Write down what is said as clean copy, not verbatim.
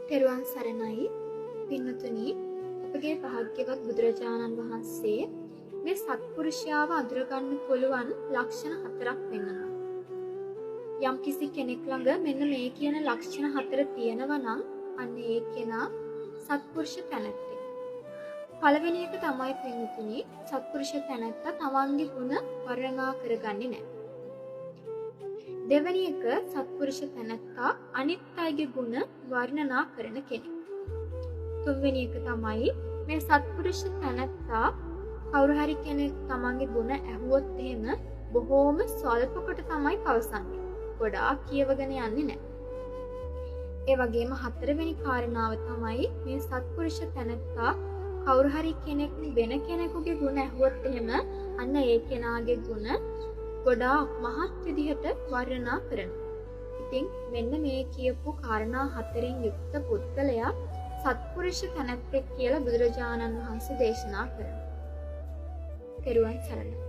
තෙරුවන් සරණයි. පින්වතුනි, අපගේ භාග්‍යවත් බුදුරජාණන් වහන්සේ මේ සත්පුරුෂයාව අඳුරගන්න පුළුවන් ලක්ෂණ හතරක් පෙන්වනවා. යම් කිසි කෙනෙක් ළඟ මෙන්න මේ කියන ලක්ෂණ හතර තියෙනවා නම් අන්න ඒ කෙනා සත්පුරුෂ තැනැත්තෙක්. පළවෙනි එක තමයි පින්වතුනි, සත්පුරුෂ තැනැත්තා තමන්ගේ ගුණ වර්ණනා කරගන්නේ නැහැ. දෙවෙනි එක, සත්පුරුෂ තැනැත්තා අනිත් අයගේ ගුණ වර්ණනා කරන කෙනෙක්. තුන්වෙනි එක තමයි මේ සත්පුරුෂ තැනැත්තා කවුරු හරි කෙනෙක් තමන්ගේ ගුණ ඇහුවොත් එහෙම බොහෝම ස්වල්ප කොට තමයි පවසන්නේ. ගොඩාක් කියවගෙන යන්නේ නැහැ. ඒ වගේම හතරවෙනි කාරණාව තමයි මේ සත්පුරුෂ තැනැත්තා කවුරු හරි කෙනෙක් වෙන කෙනෙකුගේ ගුණ ඇහුවොත් එහෙම අන්න ඒ කෙනාගේ ගුණ ගොඩාක් මහත් විදිහට වර්ණනා කරනවා. ඉතින් මෙන්න මේ කියපු කාරණා හතරෙන් යුක්ත පුද්ගලයා සත්පුරුෂ තැනැත්තෙක් කියලා බුදුරජාණන් වහන්සේ දේශනා කරනවා. තෙරුවන් සරණයි.